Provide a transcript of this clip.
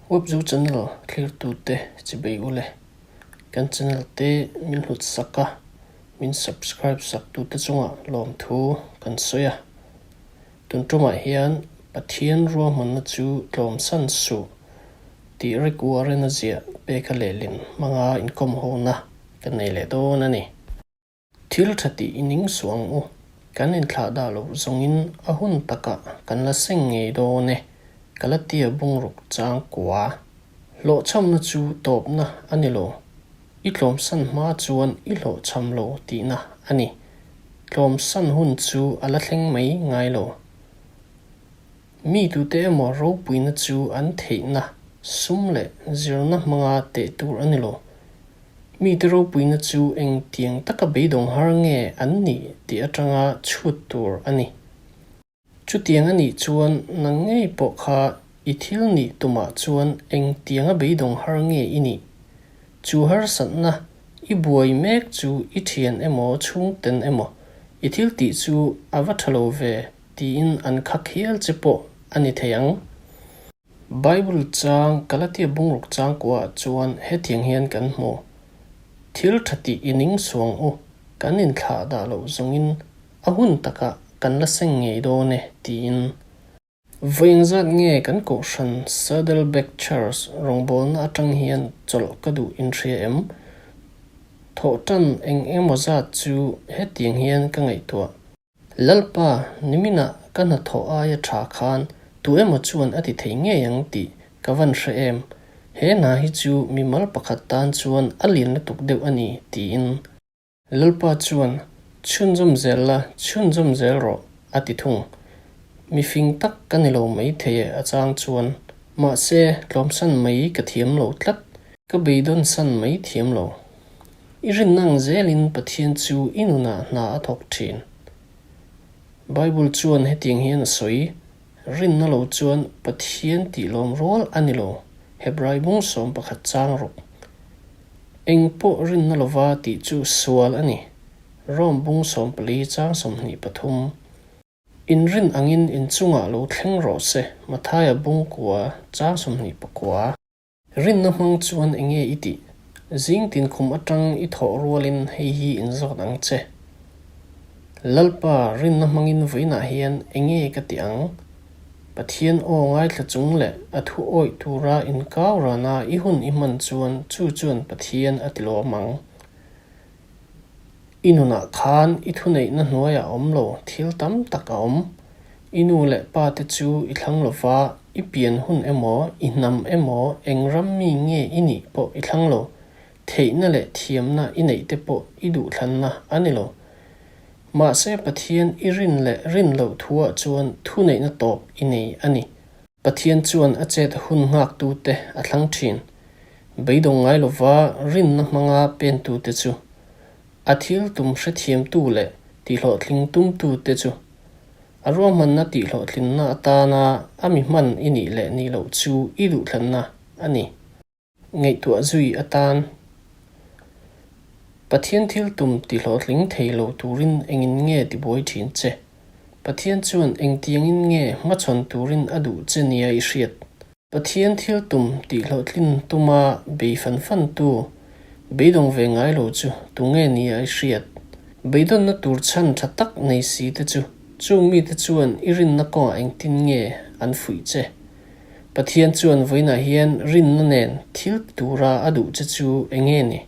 Webzo channel thlirtute chibei ule. Kan channel te min hlut sak a, min subscribe sak tute chungah lawmthu kan sawi a. Tun tumah hian Pathian ruahmanna chu tlawmsan suh tih Rick Warren-a ziah peka lehlin hmanga inkawm hona kan nei leh dawn a ni. Thil tha tih i ning suh ang u, kan inthlah dah loh zawngin a hun takah kan la seng ngei dawn e, Galatia bungruk chang kua. Hlawhchhamna chu tawpna a ni lo, i tlawmsan hma chuan i hlawhchham lo tihna a ni. Tlawmsan hun chu a la thleng mai ngai lo. Mi tute emaw ropuina chu an theihna, sum leh zirna hmanga teh tur a ni lo. Mite ropuina chu engtiang taka beidawng har nge an nih tih atanga chhut tur a ni. Chutiang a nih chuan nang ngei pawh kha i thil nih tumah chuan engtianga beidawng har nge i nih? Chu harsatna i buai mek chu i thian emaw chhungten emaw i thil tih chu a va tha lo ve tiin an khak hial che pawh a ni thei ang. Bible chang Galatia bungruk changkuaah chuan hetiang hian kan hmu, Thil tha tih i ning suang u, kan inthlah dah loh zawngin a hun takah kan la seng ngei dawn e, tiin. Vawi engzat nge kan kohhran Saddleback Church rawngbawlna atang hian chawlh ka duh inhria em? Thawhtan eng emaw zat chu hetiang hian ka ngaihtuah. Lalpa, niminah ka hnathawh aia tha khan tu emaw chuan a ti thei ngei ang tih ka van hre em? He hna hi chu mimal pakhat tan chuan a lian lutuk deuh a ni, tiin. Lalpa chuan, Chhunzawm zel la, chhunzawm zel rawh, a ti thung. Mi fing tak ka ni lo mai thei e a chang chuan. Mahse, tlawmsan mai ka thiam lo tlat. Ka beidawnsan mai thiam lo. I rinna ang zelin Pathian chu i nunah hna a thawk thin. Bible chuan hetiang hian a sawi, Rinna lo chuan Pathian tih lawm rual a ni lo, Hebrai bung 11 chang ruk. Eng pawh rinna lova tih chu sual a ni, Rome bung 14 chang 23. Inrin angin inchungah lo thleng rawh se, Mathaia bung kua chang 29. Rinna hmang chuan enge i tih? Zing tin khum atang i thawh rualin hei hi in zawt ang che. Lalpa, rinna hmangin vawiinah hian enge ka ti ang? Pathian aw ngaithla chung leh a thu awih tura inkau rana i hun i hman chuan chu chuan Pathian a ti lawm ang. I nunah khan i thuneihna hnuaiah awm lo thil tam tak a awm. I nu leh pa te chu i thlang lo va, i pian hun emaw, i hnam emaw, eng ram mi nge i nih pawh i thlang lo. Theihna leh thiamna i neih te pawh i duhthlanna a ni lo. Mahse Pathian i rin leh rin loh thuah chuan thuneihna tawp i nei a ni. Pathian chuan a chet hun nghaktute a thlang thin. Beidawng ngai lova rinna hmanga pentute chu, a thil tum hrethiamtu leh tihhlawhtling tumtute chu, a ruahmanna tihhlawhtlinna atana a mi hman i nih leh nih loh chu i duhthlanna a ni. Ngaihtuah zui atan Pathian thil tum tihlawhtling thei lo turin engin nge tibuai thin che? Pathian chuan engtiangin nge hmachhawn turin a duh che nia i hriat? Pathian thil tum tihhlawhtlin tuma bei fan fan tu, beidawng ve ngai lo chu tunge nia i hriat? Beidawnna tur chhan tha tak nei si te chu chung mite chuan i rinna kawngah engtin nge an fuih che? Pathian chuan vawiinah hian rinna nen thil tura a duh che chu eng nge ni?